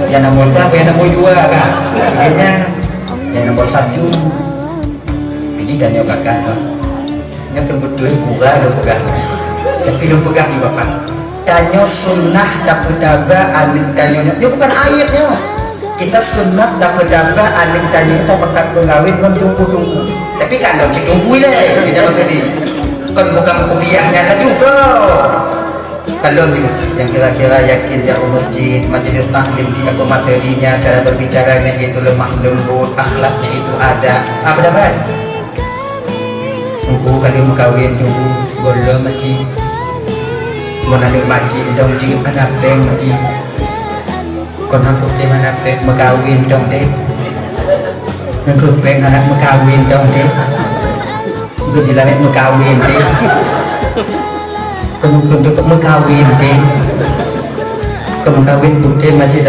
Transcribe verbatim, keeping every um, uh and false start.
Nyang nomor satu, nyang nomor dua kan? Jadi nyang, nyang nomor satu. Jadi tanyoe kakak, nyoe sebetul gura lôn peugah. Tapi lôn peugah di bapak. Tanyoe sunnah tapeutaba aneuk tanyoe nyoe. Nyoe bukan aib nyoe. Kita sunnah tapeutaba aneuk tanyoe nyoe tapakat meukawen ngon teungku-teungku. Tapi kan lôn cit teungku ilèe, kita maksud ni. Kon bukan kupiah nyan laju ko. Kalon ju, nyang kira-kira yakin jak u masjid, majelis taklim di apa materinya, cara berbicaranya yaitu lemah lembut, akhlaknya itu ada. Ah, pendapat? Engku kali meukawen dulu, gohlom maci. Mun aneuk maci dong jeuet hana péng maci. Kon aku teuh hana péng meukawen dong deh. Engku péng hana meukawen dong deh. Engku jeulamé meukawen deh. Kon, kon tu meukawen deh. Kon meukawen putéh maci